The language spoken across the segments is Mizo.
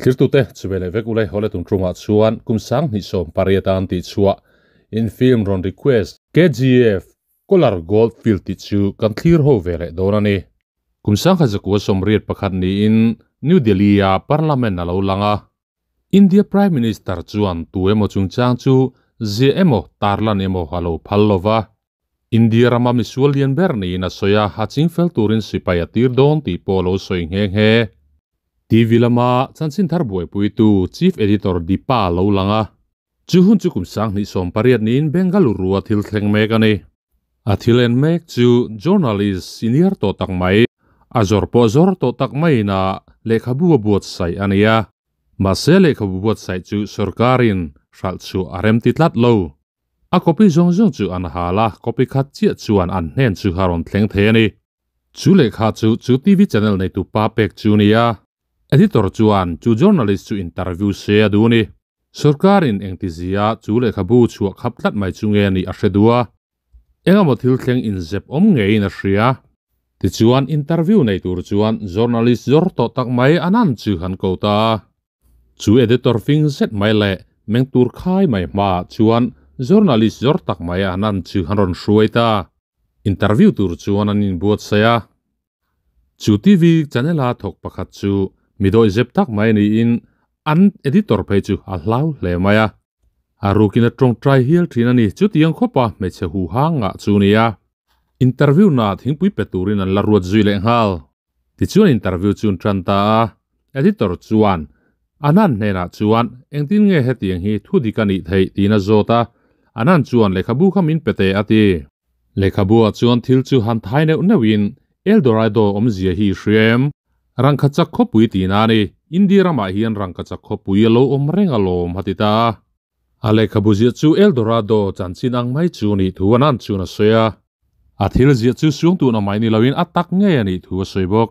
Thirtute chuvele vek ule hole tung truma chuan kum sang ni som pariat an ti chua in film ron request KGF Kolar Gold Field ti chu kan thlir ho vele don ani. Kum sang kha zakua somriat pakhat ni in New Delhi a Parliament alo langa. India Prime Minister chuan tu emaw chungchang chu zia emaw tarlan emaw alo phal lova. India rama misual lian ber niin a sawi a, a chingfel turin sipai a tir dawn tih pawh a lo sawi nghe nghe. TV lama chanchin thar buaipuitu Chief Editor Deepa a lo lang a. Chu hun chu kum sanghnih sawm pariat niin Bengaluru a thil thleng mek a ni. A thil en mek chu journalist senior tawh tak mai, a zawr pawh zawr tawh tak maiin a lehkhabu a buatsaih a ni a. Mahse lehkhabu buatsaih chu sorkarin hralh chhuah a remti tlat lo. A copy zawng zawng chu an hal a, copy khat chiah chuan an hnen chu a rawn thleng thei a ni. Chu lehkha chu chu TV channel neitu pa pek chu a ni a. Editor chuan chu journalist chu interview se a duh a ni. Sorkarin engtizia chu lehkhabu chhuah khap tlat mai chu nge a nih a hre duh a. Engemaw thil thleng inzep awm ngeiin a hria. Tichuan interview nei tur chuan journalist zawr tawh tak mai an an chu han ko ta a. Chu editor fing zet mai leh meng tur khai mai hmaah chuan journalist zawr tak mai an an chu han rawn hruai ta. Interview tur chuan an inbuatsaih a. Chu TV channel a thawk pakhat chu mi dawihzep tak mai niin an editor phei chu a hlau hle mai a. A rukin a tawngtai hial thin a ni. Chutiang khawpa hmeichhe huhang ngah chu nia. Interview na thingpui pe turin an la ruat zui leh nghal. Tichuan interview chu an tan ta a. Editor chuan Anand hnenah chuan engtin nge hetiang hi thu dik a nih theih tiin a zawt a. Anand chuan lehkhabu kha min pe teh a ti. Lehkhabu ah chuan thil chu han thai neuh neuhin El Dorado awmzia hi i hria em? Rangkachak khawpui tihna a ni. India ramah hian rangkachak khawpui a lo awm reng alawm a ti ta a. A lehkhabu ziah chu El Dorado chanchin ang mai chu nih thu Anand chuan a sawi a. A thil ziah chu suangtuhna mai ni loin a tak ngei a nih thu a sawi bawk.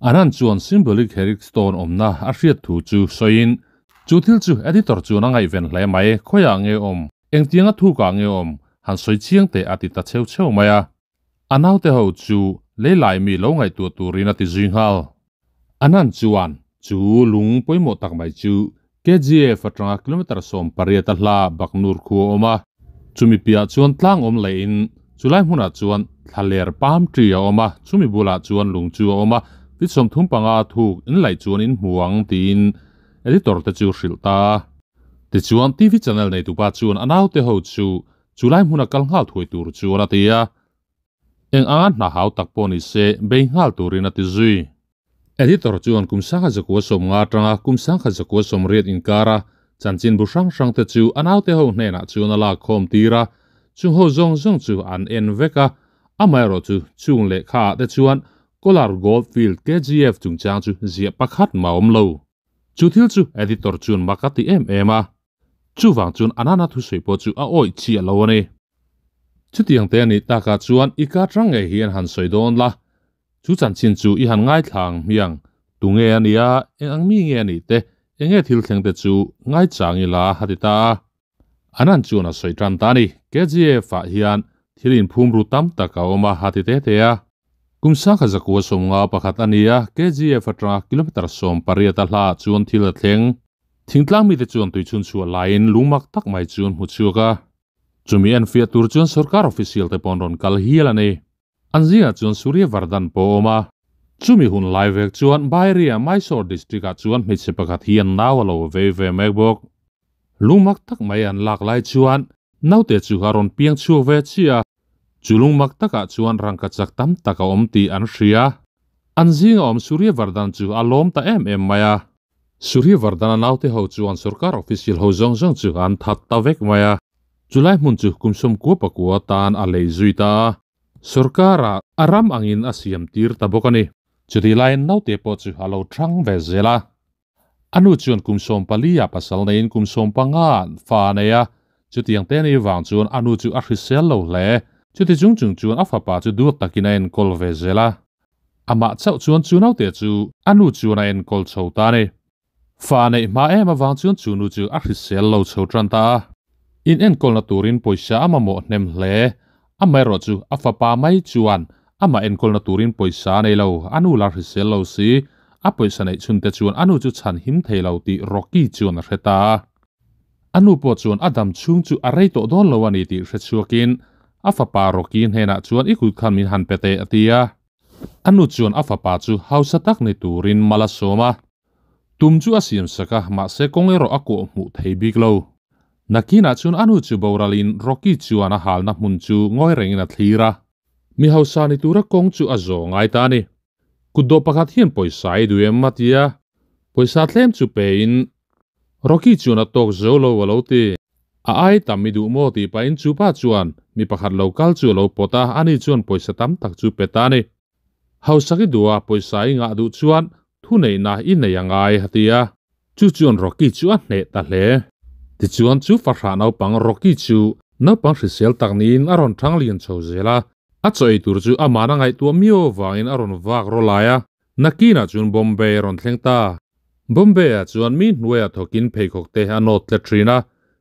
Anand chuan Symbolic Herrick Stone awmna a hriat thu chu sawiin, Chu thil chu editor chuan a ngaihven hle mai, khawiah nge awm? Engtianga thukah nge awm? Han sawi chiang teh a ti ta cheu cheu mai a. A naute ho chu leilai mi lo ngaihtuah turin a ti zui nghal. Anand chuan chu lung pawimawh tak mai chu KGF atanga kilometre 18 a hla Baknur khu a awm a. Chumi piah chuan tlang awm lehin chulai hmunah chuan thlaler palm tree a awm a, chumi bulah chuan lung chu a awm a, feet 35 a thuk inlaih chuan in hmu ang tiin editor te chu hrilh ta a. Tichuan TV channel neitupa chuan a naute ho chu Chulai hmuna kal nghal thuai tur chuan a ti a, eng anga hna hau tak pawh ni se bei nghal turin a ti zui. Editor chuan kum sangha zakua 50 atanga kum sangha zakua 80 inkara chanchinbu hrang hrang te chu a naute ho hnenah chuan a lak khawm tir a, chung ho zawng zawng chu an en vek a, amaherawh chu chung lehkha ah te chuan Kolar Gold Field KGF chungchang chu ziah pakhat mah awm lo. Chu thil chu editor chuan mak a ti em em a. Chuvang chuan Anana thusawi pawh chu a awih chiah lo a ni. Chutiang te a nih takah chuan i ka tang ngei hian han sawi dawn la, chu chanchin chu i han ngaithla ang hmiang, tunge a nia, eng ang mi nge a nih te, eng nge thil thleng te chu ngaichang ila a ti ta a. Anan chuan a sawi tan ta a ni. KGF ah hian thil inphum ru tam tak a awm a, a ti te te a. Kum sangkhat zakua 51 a ni a, KGF atanga kilometre 18 a hla ah chuan thil a thleng. Thingtlang mite chuan tuichhun chhuah laiin lungmak tak mai chu an hmu chhuak a. Chumi enfiah tur chuan sorkar official te pawh an rawn kal hial a ni. An zingah chuan Surya Vardhan pawh a awm a. Chumi hun lai vek chuan Bairia, Mysore district ah chuan hmeichhe pakhat hi an nau a lo vei ve mek bawk. Lungmak tak mai an lak lai chuan naute chu a rawn piang chhuak ve chiah a. Chu lungmak takah chuan rangka chak tam tak a awm tih an hria. An zinga awm Surya Vardhan chu a lawm ta em em mai a. Surya Vardhana naute ho chuan sorkar official ho zawng zawng chu an that ta vek mai a. Chulai hmun chu kum 99 tan a lei zui ta a. Sorkara a ram angin a siam tir ta bawk a ni. Chutih laiin naute pawh chu a lo thang ve zel a. A nu chuan kum 14 ah pasal neiin kum 15 ah fa a nei a. Chutiang te ni vang chuan a nu chu a hrisel lo hle. Chuti chung chung chuan a fapa chu duat takin a enkawl ve zel a. Amah chauh chuan chu naute chu a nu chuan a enkawl chho ta a ni. Fa a neih hma em avang chuan chu nu chu a hrisel lo chho tan ta a. In enkawlna turin pawisa a mamawh hnem hle. Amaherawh chu a fapa mai chuan amah enkawlna turin pawisa a nei lo, a nu la hrisel lo si. A pawisa neih chhun te chuan a nu chu chhan him thei lo tih Rocky chuan a hre ta a. A nu pawh chuan a dam chhung chu a rei tawh dawn lo a ni tih hre chhuakin a fapa Rocky hnenah chuan i kut khan min han pe teh a ti a. A nu chuan a fapa chu hausa tak ni turin mal a sawm a. Tum chu a siam sak a, mahse kawng erawh a kawh hmuh thei bik lo. Nakinah chuan a nu chu boralin Rocky chuan a halna hmun chu ngawi rengin a thlir a. Mi hausa ni tura kawng chu a zawh ngai ta a ni. Kutdawh pakhat hian pawisa i duh em a ti a, pawisa tlem chu pein Rocky chuan a tawk zo lo a lo ti. A ai tam i duh maw tih pahin chu pa chuan mi pakhat lo kal chu a lo pawt a, ani chuan pawisa tam tak chu pe ta a ni. Hausak i duh a, pawisa i ngah duh chuan thuneihna i nei a ngai a ti a. Chu chuan Rocky chu a hneh ta hle. Tichuan chu fahrah naupang Rocky chu naupang hrisel tak niin a rawn thang lian chho zel a, a chaw ei tur chu amah a ngaihtuah miau avangin a rawn vak raw lai a, nakinah chuan Bombay a rawn thleng ta. Bombay-ah chuan mi hnuaiah thawkin pheikhawk te a nawt tlet thin a,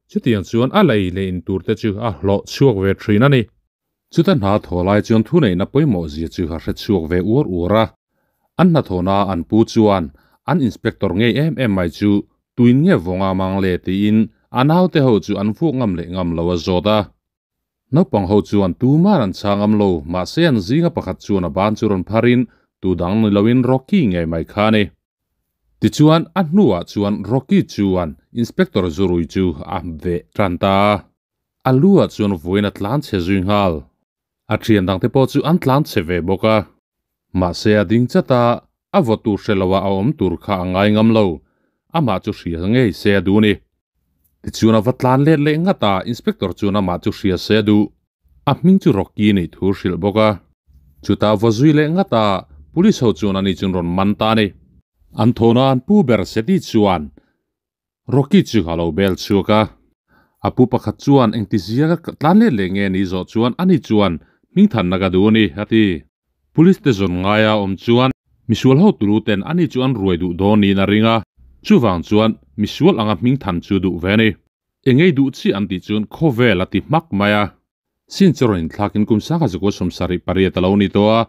chutiang chuan a lei leh in tur te chu a hlawh chhuak ve thin a ni. Chuta hna thaw lai chuan thuneihna pawimawh zia chu a hre chhuak ve uar uar a. An hnathawhna an pu chuan an inspector ngei em em mai chu tuin nge vawnga mang le tiin a naute ho chu an vuak ngam leh ngam lo a zawt a. Naupang ho chuan tuman an chhang ngam lo, mahse an zinga pakhat chuan a ban chu rawn pharin tu dang ni loin Rocky ngei mai kha a ni. Tichuan a hnuah chuan Rocky chuan inspector zurui chu a veh tan ta a. A lu ah chuan vawiin a tlan chhe zui nghal. A thian dangte pawh chu an tlan chhe ve bawk a. Mahse a ding chat a, a vaw tur hre lo ah a awm tur kha a ngai ngam lo. Amah chu hria ngei se a duh a ni. Tichuan a va tlan let leh ngat a, inspector chuan amah chu hria se a duh. A hming chu Rocky a nih thu hrilh bawk a. Chutah vaw zui leh ngat a, police ho chuan ani chuan rawn man ta a ni. An thawhna an pu ber Seti chuan Rocky chu a lo bel chhuak a, a pu pakhat chuan engti zia ka tlan let leh nge ni zawh chuan ani chuan hmingthanna ka duh a ni, a ti. Police te zawn ngaia awm chuan misual ho tulu ten ani chu an ruai duh dawn niin a ring a, chuvang chuan misual anga hmingthan chu duh ve a ni. Engei duh chiah an tih chuan khawvel a ti hmak mai a. Sin chu rawn inthlakin kum sangha zakua 78 a lo ni tawh a,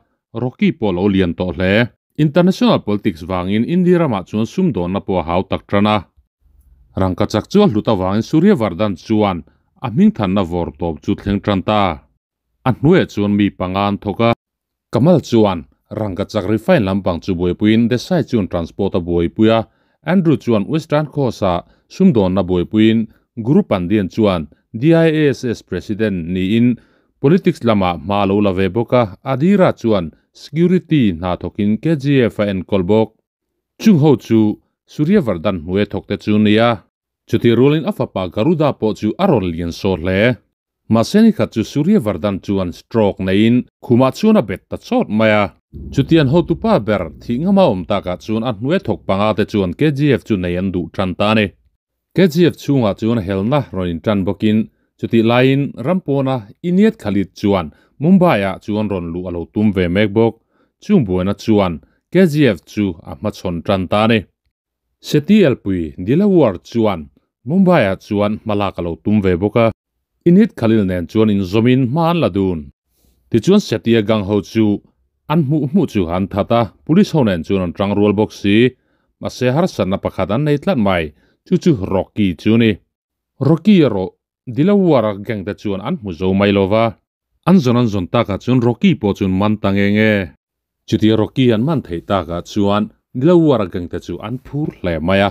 Rocky pawh a lo lian tawh hle. International politics vangin India ramah chuan sumdawnna pawh a hau tak tan a. Rangkachak chu a hlut avangin Surya Vardhan chuan a hmingthanna vawr tawp chu thleng tan ta. A hnuaiah chuan mi panga an thawk a. Kamal chuan rangkachak refine lampang chu buaipuiin Desai chuan transport a buaipui a, Andrew chuan Western Coast-ah sumdawnna buaipuiin Guru Pandian chuan DIASS President niin politics lamah hma a lo la ve bawk a, Adira chuan security hna thawkin KGF a enkawl bawk. Chung ho chu Surya Vardhan hnuaia thawkte chu nia. Chutih rualin a fapa Garuda pawh chu a rawn lian sawt hle. Mahse ni khat chu Surya Vardhan chuan stroke neiin khumah chuan a bet ta chawt mai a. Chutian hotupa ber thih ngama awm takah chuan a hnuai thawk panga te chuan KGF chu nei an duh tan ta a ni. KGF chhungah chuan helna rawn intan bawkin chutih laiin ram pawna Iniat Khalid chuan Mumbai-ah chuan rawn luh a lo tum ve mek bawk. Chung buaina chuan KGF chu a hmachhawn tan ta a ni. Seti elpui Dilawar chuan Mumbai-ah chuan hmalak a lo tum ve bawk a, Inhit Khalil nen chuan inzawmin hma an la dun. Tichuan Seti-a gang ho chu an hmuh hmuh chu an that a, police ho nen chuan an tang rual bawk si. Mahse harsatna pakhat an nei tlat mai, chu chu Rocky chu ni. Rocky erawh Dilawar-a gang te chuan an hmu zo mai lo va, an zawn an zawn takah chuan Rocky pawh chuan man ta nge nge. Chutia Rocky an man theih takah chuan Dilawar-a gang te chu an phur hle mai a,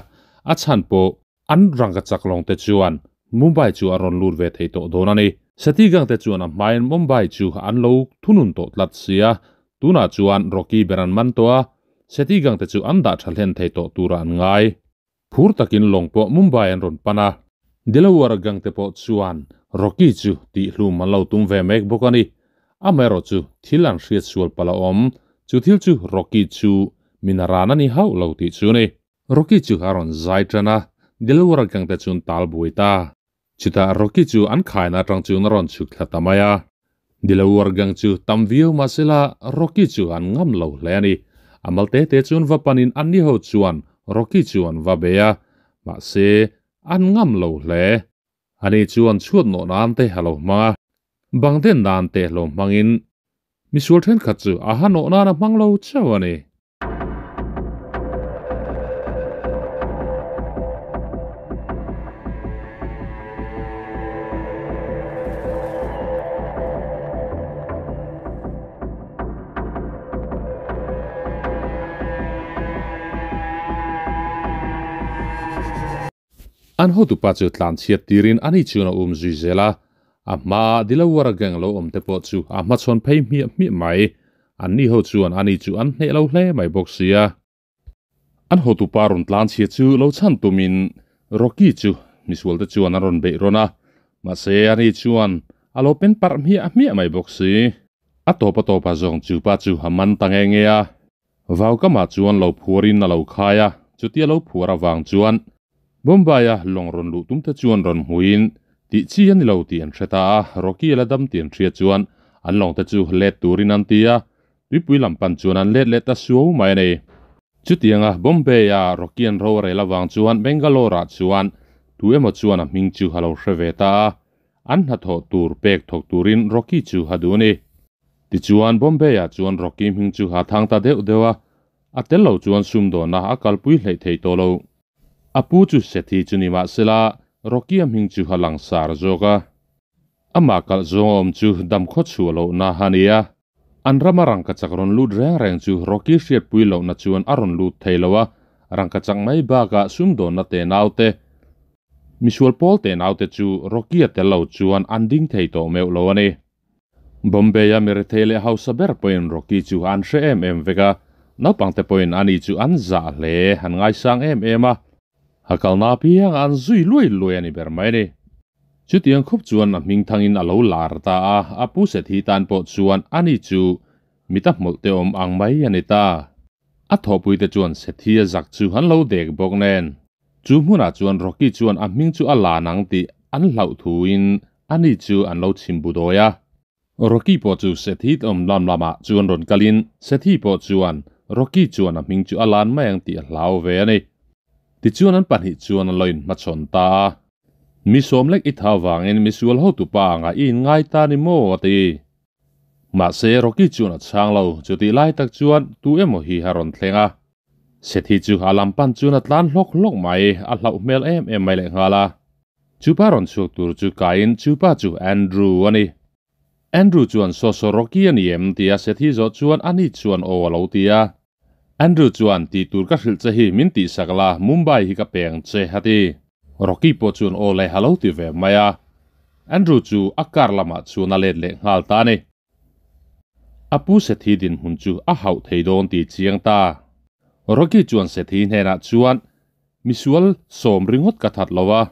a chhan pawh an rangka chak lawng te chuan Mumbai chu a rawn lut ve thei tawh dawn a ni. Sati gang te chuan a hmain Mumbai chu an lo thunun tawh tlat sia, tunah chuan Rocky ber an man tawh a, Sati gang te chu an dah tha hlen thei tawh turah an ngai. Phur takin lawng pawh Mumbai an rawn pan a, Delaware gang te pawh chuan Rocky chu tihhlum an lo tum ve mek bawk a ni. Amaherawh chu thil an hriat sual palh a awm, chu thil chu Rocky chu min a ran a ni hauh lo tih chu a ni. Rocky chu a rawn zai tan a, Delaware gang te chuan tal buai ta. Chutah Rocky chu an khaina atang chuan a rawn chhuk thla ta mai a. Dilawar gang chu tam viau mahsela Rocky chu an ngam lo hle a ni. A mal te te chuan va panin anni ho chuan Rocky chu an va bei a, mahse an ngam lo hle. Ani chuan chhuat nawh nan te a lo hmang a, bang den nan te lo hmangin misual thenkhat chu a ha nawh nan a hmang lo chauh a ni. An hotupa chu tlan chhiat tirin ani chuan a um zui zel a, a hmaa Dilawara gang lo awm te pawh chu a hmachhawn phei hmiah hmiah mai. Anni ho chuan ani chu an hneh lo hle mai bawk sia. An hotupa rawn tlan chhia chu lo chhan tumin Rocky chu misual te chuan an rawn beih rawn a, mahse ani chuan a lo pen parh hmiah hmiah mai bawk si. A tawp a tawpah zawng chu pa chu a man ta nge nge a, Vaukamah chuan lo phuarin a lo khai a, chutia lo phuar avang chuan Bombay-a lawng rawn luh tum te chuan rawn hmuin tih chi a ni lo tih an hre ta a, Rocky a la dam tih an hria chuan an lawng te chu let turin an ti a, tuipui lam pan chuan an let leh ta suau mai a ni. Chutianga Bombay-a Rocky an ro a rel avang chuan Bangalore-ah chuan tu emaw chuan a hming chu a lo hre ve ta a, an hnathawh tur pek thawk turin Rocky chu a duh a ni. Tichuan, Bombay-ah chuan Rocky hming chu a thang ta deuh deuh a, a tel lo chuan sumdawnna a kalpui hleih thei tawh lo. A pu chu Sethi chu ni mah sela, Rocky-a hming chu a langsar zawk a. Amah kalh zawng awm chu damkhaw chhuah lohna a ni a. An rama rangkachak rawn lut reng reng chu Rocky hriatpui lohna chuan a rawn lut thei lo a, rangkachak mai bakah sumdawnna te naute, misual pawl te naute chu Rocky-a tel lo chuan an ding thei tawh meuh lo a ni. Bombay-a mirethei leh hausa ber pawhin Rocky chu an hre em em vek a, naupangte pawhin ani chu an zah hle, an ngaisang em em a, a kalna apiang an zui luai luai a ni ber mai a ni. Chutiang khup chuan a hming thangin a lo lar ta a, a pu Sethi tan pawh chuan ani chu mita hmawlh te awm ang mai a ni ta. A thawhpuite chuan Sethi a zak chu an lo dek bawk nen. Chu hmunah chuan Rocky chuan a hming chu a la nang tih an hlauh thuin ani chu an lo chhim bu dawi a. Rocky pawh chu Sethi awm lam lamah chuan rawn kalin Sethi pawh chuan Rocky chuan a hming chu a lan mai ang tih a hlau ve a ni. Tichuan an pahnih chuan an lo inhmachhawn ta a. Mi sawm lek i tha vangin misual hotupa angah i inngai ta ni maw? a ti. Mahse, Rocky chuan a chhang lo, chutih lai tak chuan tu emaw hi a rawn thleng a. Sethi chu a lam pan chuan a tlan hlawk hlawk mai, a hlauh hmel em em mai lehnghal a. Chupa rawn chhuak tur chu kaiin chupa chu Andrew a ni. Andrew chuan Saw saw Rocky a ni em? tia Sethi zawh chuan ani chuan aw a lo ti a. Andrew chuan tih tur ka hrilh che hi min tihsak la, Mumbai hi ka peng che a ti. Rocky pawh chuan aw le a lo ti ve mai a. Andrew chu a car lamah chuan a let leh nghal ta a ni. A pu Sethi dinhmun chu a hauh thei dawn tih chiang ta. Rocky chuan Sethi hnenah chuan Misual sawm ringawt ka that lo a,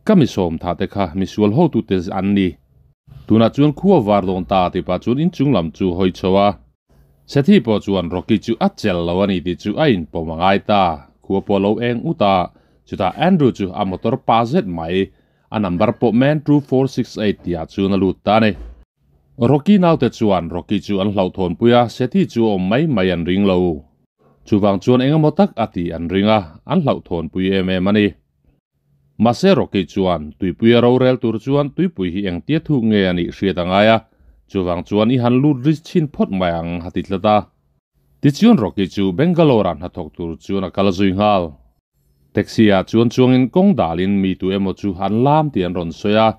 ka mi sawm thah te kha misual hotute an ni. Tunah chuan khua var dawn ta tih pah chuan inchung lam chu hawi chho a. Sethi pawh chuan Rocky chu a chelh lo a ni tih chu a inpawm a ngai ta. Khua pawh a lo eng ut a, chutah Andrew chu a motor pa zet mai, a number pawh man 2468 tihah chuan a lut ta a ni. Rocky naute chuan Rocky chu an hlauhthawnpui a, Sethi chu a awm mai mai an ring lo. Chuvang chuan engemaw tak a tih an ring a, an hlauhthawnpui em em a ni. Mahse Rocky chuan tuipuia rorel tur chuan tuipui hi engtia thuk nge a nih hriat a ngai a, chuvang chuan i han lut ri chhin phawt mai ang a ti tlat a. Tichuan Rocky chu Bangalore-ah hnathawk tur chuan a kal zui nghal. Taxi-ah chuan chuangin kawng dalin mi tu emaw chu an lam tih an rawn sawi a,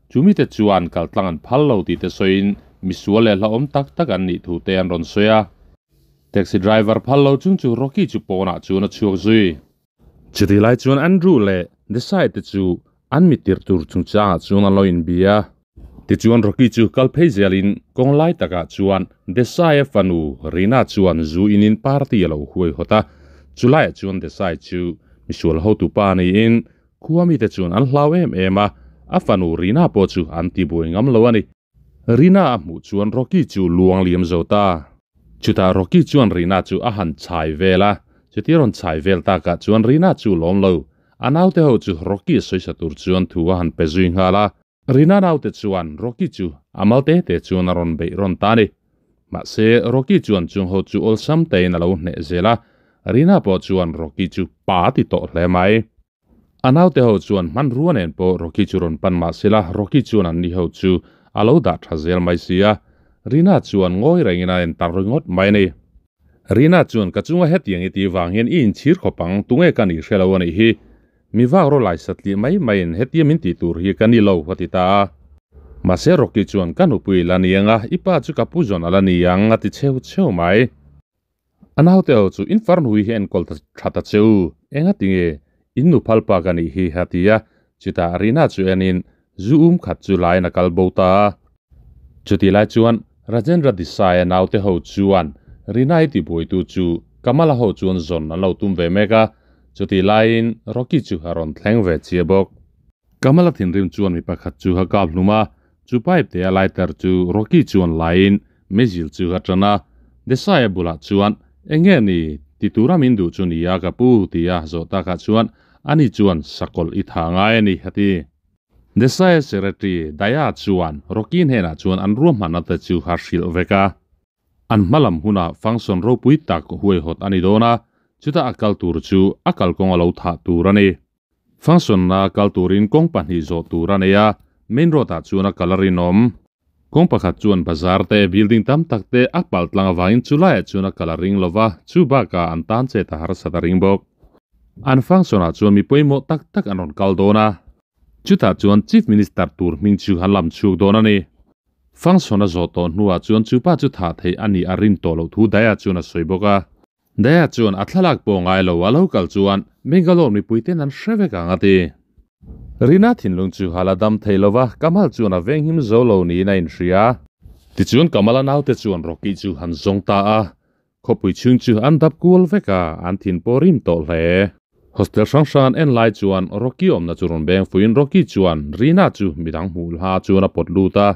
chu mite chuan kaltlang an phal lo tih te sawiin misual leh hlauhawm tak tak an nih thu te an rawn sawi a. Taxi driver phal lo chung chu Rocky chu pawnah chuan a chhuak zui. Chutih lai chuan Andrew leh Desai te chu an mi tirh tur chungchangah chuan an lo inbia. Tichuan Rocky chu kal phei zelin kawng lai takah chuan Desai-a fanu Rina chuan zu inin party a lo huaihawt a. Chulaiah chuan Desai chu misual hotupa niin khua mite chuan an hlau em em a, a fanu Rina pawh chu an tibuai ngam lo a ni. Rina a hmuh chuan Rocky chu luang liam zo ta. Chutah Rocky chuan Rina chu a han chhai vel a, chutia rawn chhai vel takah chuan Rina chu lawm lo. A naute ho chu Rocky a sawisa tur chuan thu a han pe zui nghal a. Rina naute chuan Rocky chu a mal te te chuan a rawn beih rawn ta a ni. Mahse, Rocky chuan chung ho chu awlsam tein a lo hneh zel a, Rina pawh chuan Rocky chu pa a ti tawh hle mai. A naute ho chuan hmanrua nen pawh Rocky chu rawn pan mah sela Rocky chuan an ni ho chu a lo dah tha zel mai si a, Rina chuan ngawi rengin a en tar ringawt mai a ni. Rina chuan ka chunga hetiang i tih vang hian i inchhir khawp ang, tunge ka nih hre lo a nih hi. Mi vak rawh lai satliah mai maiin hetia min tih tur hi ka ni lo a ti ta a. Mahse Rocky chuan ka nupui la ni ang a, i pa chu ka pu zawn a la ni ang a ti cheu cheu mai. A naute ho chu in farnu hi enkawl ta tha ta che u, enga tinge In nu phal pa ka nih hi a ti a, chutah Rina chu enin zu um khat chu laiin a kal bo ta a. Chutih lai chuan Rajendra Desai-a naute ho chuan Rina-i tibuaitu chu Kamala ho chuan zawn an lo tum ve mek a, chutih laiin Rocky chu a rawn thleng ve chiah bawk. Kamala thinrim chuan mi pakhat chu a kap hlum a, chu pipe te a lighter chu Rocky chuan laiin mezil chu a tan a. Desai-a bulah chuan, Eng nge ni, ti tura min duh chu nia ka pu, ti a zawh takah chuan ani chuan sakawlh i tha ngai a ni, a ti. Desai-a secretary Daya chuan Rocky hnenah chuan an ruahmanna te chu a hrilh vek a. An hmalam hunah function ropui tak huaihawt a ni dawn a, chutah a kal tur chu a kalkawng a lo thah tur a ni. Function-na kal turin kawng pahnih zawh tur a nei a, main road-ah chuan a kal a rinawm. Kawng pakhat chuan bazar te, building tam tak te a pal tlang avangin chu laiah chuan a kal a ring lo va, chu bakah an tan chet a harsat a ring bawk. An function-ah chuan mi pawimawh tak tak an rawn kal dawn a, chutah chuan Chief Minister tur hming chu an lam chhuak dawn a ni. Function a zawh tawh hnuah chuan chu pa chu thah theih a nih a rin tawh loh thu Daya chuan a sawi bawk a. Daya chuan a thlalak pawh ngai lo, a lo kal chuan Bangalore mipuiten an hre vek ang a ti. Rina thinlung chu a la dam thei lo va, Kamal chuan a venghim zo lo niin a inhria. Tichuan Kamala naute chuan Rocky chu han zawng ta a, khawpui chhung chu an dap kual vek a, an thin pawh rim tawh hle. Hostel hrang hrang an en lai chuan Rocky awmna chu rawn beng fuiin Rocky chuan Rina chu midang hmuh hla chuan a pawt lut a.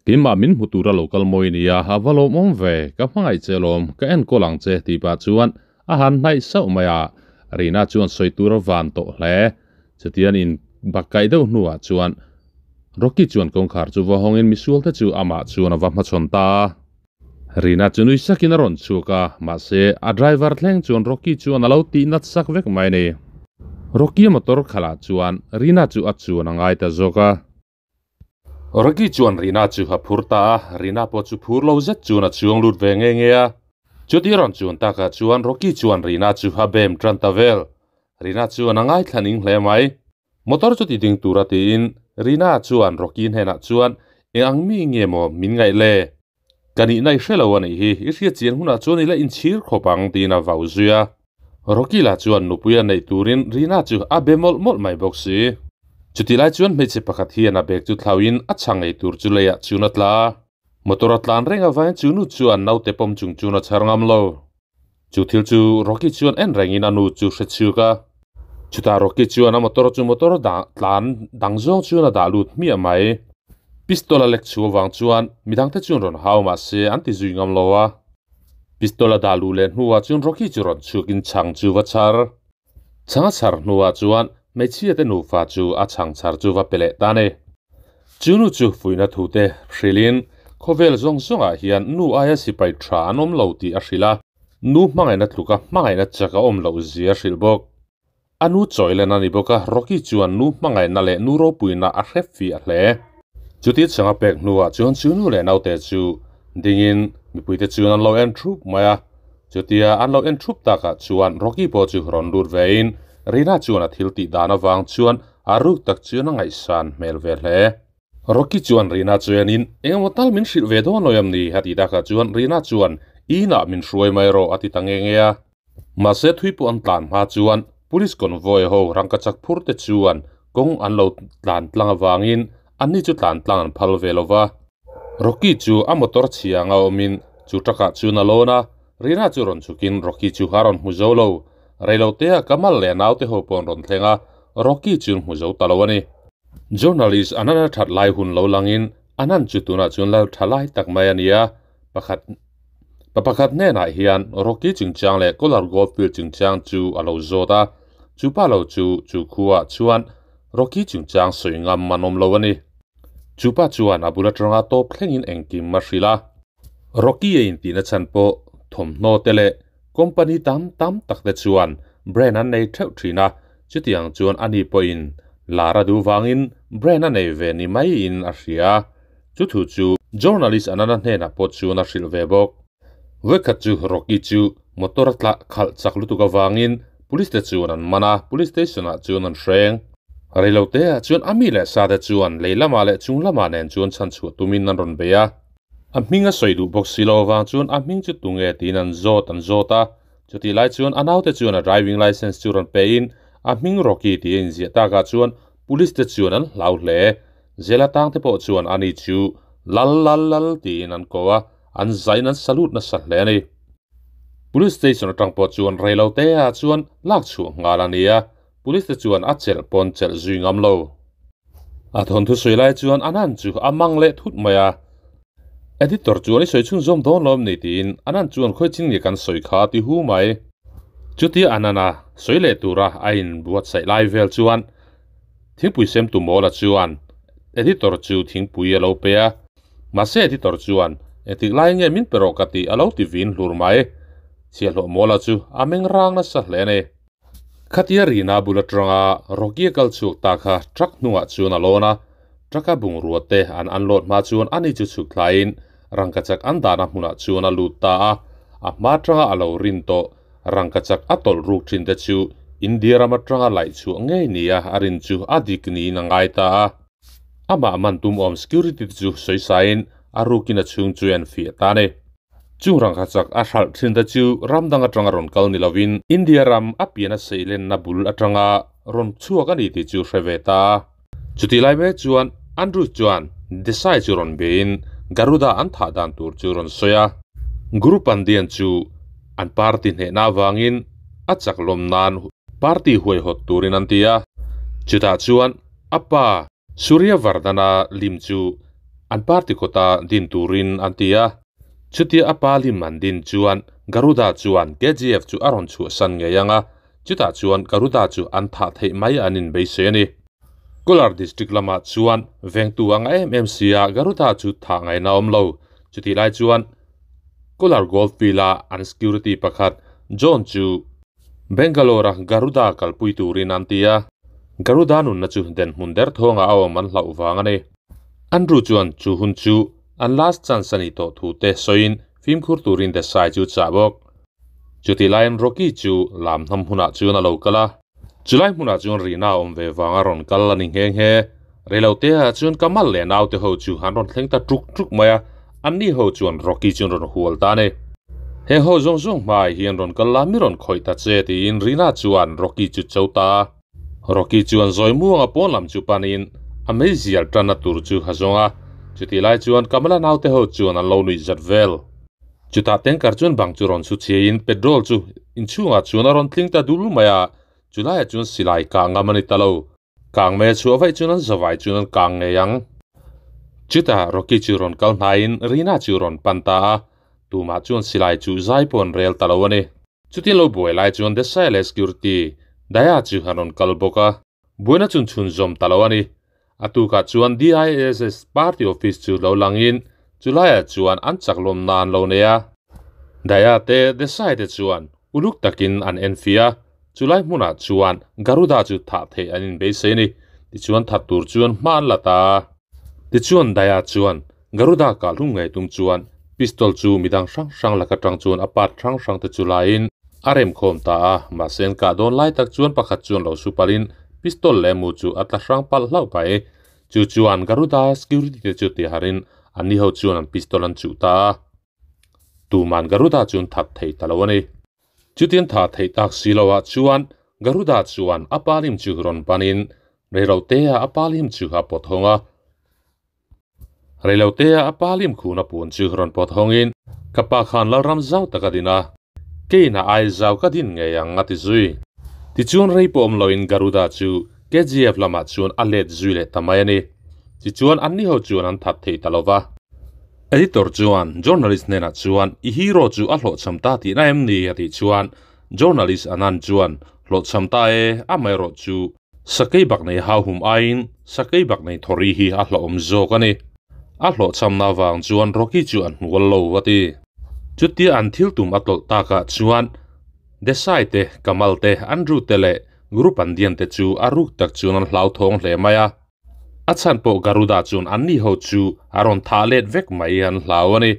Keimah min hmu tura lo kal mawi nia, a va lawmawm ve, ka hmangaih che lawm, ka enkawl ang che tih pah chuan a han hnaih sauh mai a, Rina chuan sawi tur a van tawh hle. Chutian in bak kaih deuh hnuah chuan Rocky chuan kawngkhar chu va hawngin misualte chu amah chuan a va hmachhawn ta a. Rina chu nui sakin a rawn chhuak a, mahse a driver thleng chuan Rocky chuan a lo tih nat sak vek mai a ni. Rocky-a motor khalh ah chuan Rina chu a chuan a ngai ta zawk a. Rocky chuan Rina chu a phur ta a, Rina pawh chu phur lo zet chuan a chuang lut ve nge nge a. Chuti rawn chuan takah chuan Rocky chuan Rina chu a bem tan ta vel. Rina chuan a ngaithla ning hle mai. Motor chu ti ding tura tiin Rina chuan Rocky hnenah chuan eng ang mi nge maw min ngaih le? Ka nihna i hre lo a nih hi, i hriat chian hunah chuan i la inchhir khawp ang tiin a vau zui a. Rocky lah chuan nupui a neih turin Rina chu a be mawlh mawlh mai bawk si. Chutih lai chuan hmeichhe pakhat hian a bag chu thlauhin a chhang ei tur chu leiah chun a tla a. Motor a tlan reng avangin chu nu chuan naute pawm chung chuan a chhar ngam lo. Chu thil chu Rocky chuan en rengin a nu chu hre chhuk a. Chutah Rocky chuan a motor chu motor dah tlan dang zawng chuan a dah lut hmiah mai. Pistol a lek chhuah vang chuan midangte chuan rawn hau mah se an ti zui ngam lo a. Pistol a dah luh leh hnuah chuan Rocky chu rawn chhuakin chhang chu va chhar. Chhang a chhar hnuah chuan hmeichhia te nufa chu a chhang chhar chu va pe leh ta ni. Chu nu chu fuihna thu te hrilhin khawvel zawng zawngah hian nu aia sipai tha an awm lo tih a hrilh a, nu hmangaihna tluka hmangaihna chak a awm loh zia a hrilh bawk. A nu chawilen a ni bawk a, Rocky chuan nu hmangaihna leh nu ropuina a hrep fiah hle. Chuti chhang a pek hnuah chuan chu nu leh naute chu dingin mipuite chuan an lo en thup mai a. Chutia an lo en thup takah chuan Rocky pawh chu rawn lut vein Rina chuan a thil tih dan avang chuan a ruk tak chuan a ngaihsan hmel ve hle. Rocky chuan Rina chuanin, Engemaw tal min hrilh ve dawn lo em ni? a ti takah chuan Rina chuan, Inah min hruai mai rawh a ti ta nge nge a. Mahse thui pawh an tlan hma chuan Police convoy ho rangkachak phur te chuan kawng an lo tlan tlang avangin anni chu tlan tlang an phal ve lo va. Rocky chu a motor chhia anga awmin chu truck ah chuan a lawn a, Rina chu rawn chhukin Rocky chu a rawn hmu zo lo. Reilotea Kamal leh a naute ho pawh an rawn thleng a, Rocky chu an hmu zo ta lo a ni. Journalist Anand a that lai hun lo langin Anand chu tunah chuan lal tha lai tak mai a ni a, pakhat pa pakhat hnenah hian Rocky chungchang leh Kolar Goldfield chungchang chu a lo zawt a, chu pa lo chu chu khuaah chuan Rocky chungchang sawi ngam an awm lo a ni. Chu pa chuan a bul atanga tawp thlengin engkim a hrilh a. Rocky a intihna chhan pawh thawmhnaw te leh company tam tam tak te chuan brand an nei theuh thin a, chutiang chuan ani pawhin lar a duh vangin brand a nei ve ni maiin a hria. Chu thu chu journalist Anana hnenah pawh chuan a hrilh ve bawk. Vawikhat chu Rocky chu motor a tlah khalh chak lutuk avangin police te chuan an man a, police station ah chuan an hreng. Reilote ah chuan a mi leh sa te chuan lei lamah leh chung lamah nen chuan chhanchhuah tumin an rawn bei a. A hming a sawi duh bawk si lo avang chuan a hming chu tunge tiin an zawt an zawt a. Chutih lai chuan a naute chuan a driving licence chu rawn pe in A hming Rocky tih a inziah takah chuan police te chuan an hlau hle. Zela tang te pawh chuan ani chu Lal lal lal tiin an ko a, an zain an salute nasa hle a ni. Police station atang pawh chuan reilo te ah chuan lak chhuah nghal a ni a, police te chuan a chelh pawn chelh zui ngam lo. A thawnthu sawi lai chuan Anand chu a mang leh thut mai a, Editor chuan i sawi chhunzawm dawn lo em ni tiin Anand chuan khawi chin nge kan sawi kha a ti hu mai. Chutia Anand-a sawi leh tura a inbuatsaih lai vel chuan thingpui semtu Mawla chuan Editor chu thingpui a lo pe a, mahse Editor chuan engtik lai nge min pe rawh ka tih a lo ti vin hlur mai. Chhiahhlawh Mawla chu a meng rang nasa hle a ni. Khatia Rina bul atanga Rocky a kal chhuak ta kha truck hnungah chuan a lawn a, truck a bungrua te an unload hma chuan ani chu chhuk thlaiin rangkachak an dahna hmunah chuan a lut ta a, a hma atanga a lo rin tawh rangkachak a tawlh ruk thin te chu India ram atanga laih chhuah ngei nia a rin chu a dik niin a ngai ta a. Amah man tum awm security te chu sawisain a rukin a chhung chu a enfiah ta a ni. Chung rangkha chak a hralh thin te chu ram dang atanga rawn kal ni lovin India ram a pian a seilenna bul atanga rawn chhuak a ni tih chu hre ve ta. Chutih lai mek chuan Andrew chuan Desai chu rawn beiin Garuda an thah dan tur chu rawn sawi a. Guru Pandian chu an party hnehna avangin a chak lawm nan party huaihawt turin an ti a. Chutah chuan a pa Surya Vardhana lim chu an party kawta din turin an ti a, chutia a pa lim an din chuan Garuda chuan KGF chu a rawn chhuahsan ngei ang a, chutah chuan Garuda chu an thah theih mai an inbeisei a ni. Kolar District lamah chuan vengtu a ngah em em sia Garuda chu thah ngaihna a awm lo, chutih lai chuan Kolar Gold Field-a an security pakhat John chu Bangalore-a Garuda kalpui turin an ti a. Garuda nunna chu den hmun der thawngah a awm an hlauh vang a ni. Andrew chuan chu hun chu an last chance a nih tawh thu te sawiin fimkhur turin Desai chu chah bawk. Chutih laiin Rocky chu lam hnam hunah chuan a lo kal a. Chulai hmunah chuan rihna a awm ve vanga rawn kal a ni nghe nghe. Reiloteah chuan Kamal leh naute ho chu an rawn thleng ta tuk tuk mai a, anni ho chuan Rocky chu an rawn hual ta a ni. He ho zawng zawng hmaah hian rawn kal la mi rawn khawih ta che tiin Rina chuan Rocky chu cho ta a. Rocky chuan zawi muanga pawn lam chu panin a meizial tanna tur chu a zawng a, chutih lai chuan Kamala naute ho chuan an lo nuih zat vel. Chutah tanker chuan bang chu rawn su chhiain petrol chu inchhungah chuan a rawn tling ta dul mai a, chulaiah chuan silai kah ngam a ni ta lo. Kang mai a chhuah vaih chuan an zavai chuan an kang ngei ang. Chutah Rocky chu rawn kal hnaiin Rina chu rawn pan ta a, tumah chuan silai chu zai pawh an rel ta lo a ni. Chutin lo buai lai chuan Desai leh security Daya chu an rawn kal bawk a, buaina chun chhun zawm ta lo a ni. A tukah chuan DISS party office chu lo langin chulaiah chuan an chak lawm nan lo nei a. Daya te Desai te chuan uluk takin an enfiah a, chulai hmunah chuan Garuda chu thah theih an inbeisei a ni. Tichuan that tur chuan hma an la ta a. Tichuan Daya chuan Garuda kah hlum ngei tum chuan pistol chu midang hrang hrang lak atang chuan a part hrang hrang te chu laiin a remkhawm ta a, mahse an kah dawn lai tak chuan pakhat chuan lo su palhin pistol leh mu chu a tla hrang palh hlauh mai. Chu chuan Garuda security te chu tiharin anni ho chuan an pistol an chuh ta a. Tuman Garuda chu an that thei ta lo a ni. Chutiang tha theih tak si loah chuan Garuda chuan a palim chu rawn panin reilotea a palim chu a pawt hawng a. Reilotea a palim khuna puan chu rawn pawt hawngin, Ka pa khan Lalram zau tak a din a, keina ai zau ka din ngei ang a ti zui. Tichuan rei pawh awm loin Garuda chu KGF lamah chuan a let zui leh ta mai a ni. Tichuan anni ho chuan an that thei ta lo va. Editor chuan journalist hnenah chuan i hero chu a hlawhchham ta tihna em ni a tih chuan journalist Anand chuan hlawhchham ta e, amaherawh chu sakei bak nei hauhum aiin sakei bak nei thawri hi a hlawhawm zawk a ni. A hlawhchhamna avang chuan Rocky chu a hnual lo a ti. Chutia an thil tum a tlawlh takah chuan Desai te, Kamal te, Andrew te leh Guru Pandian te chu a ruk tak chuan an hlauthawng hle mai a. A chhan pawh Garuda chuan anni ho chu a rawn thah let vek mai an hlau a ni.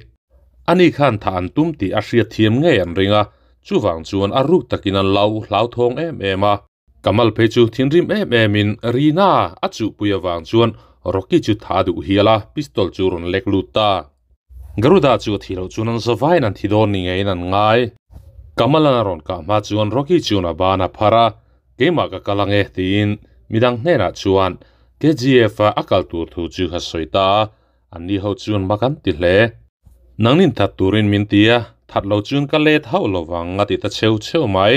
Ani khan thah an tum tih a hriat thiam ngei an ring a, chuvang chuan a ruk takin an lo hlauthawng em em a. Kamal phei chu thinrim em emin Rina a chuhpui avang chuan Rocky chu thah a duh hial a, pistol chu rawn lek lut ta. Garuda chu a thih loh chuan an zavaiin an thi dawn ni ngeiin an ngai. Kamal-an a rawn kah hma chuan Rocky chuan a ban a phar a. Keimah ka kal ange tiin midang hnenah chuan KGF a a kal tur thu chu a sawi ta a, anni ho chuan mak an ti hle. Nangnin that turin min ti a, that lo chuan ka let hauh lo vang a ti ta cheu cheu mai.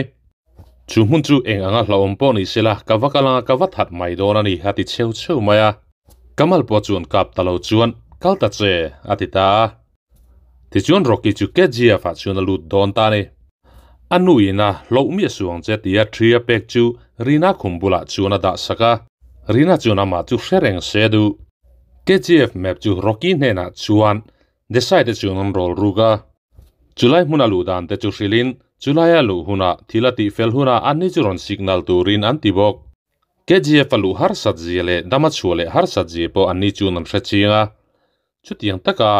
Chu hmun chu eng anga hlauhawm pawh ni sela ka va kal anga ka va that mai dawn a ni a ti cheu cheu mai a. Kamal pawh chuan kap ta lo chuan kal ta che a ti ta a. Tichuan Rocky chu KGF ah chuan a lut dawn ta a ni. A nu in a hlauh miah suh ang che tia thi a pek chu Rina khum bulah chuan a dah sak a. Rina chuan amah chu hre reng se duh. KGF map chu Rocky hnenah chuan Desai te chuan an rawl ruk a. Chulai hmuna luh dan te chu hrilhin chulaia luh hunah thil a tihfel hunah anni chu rawn signal turin an ti bawk. KGF a luh harsat zia leh dam a chhuah leh harsat zia pawh anni chuan an hre chiang a. Chutiang taka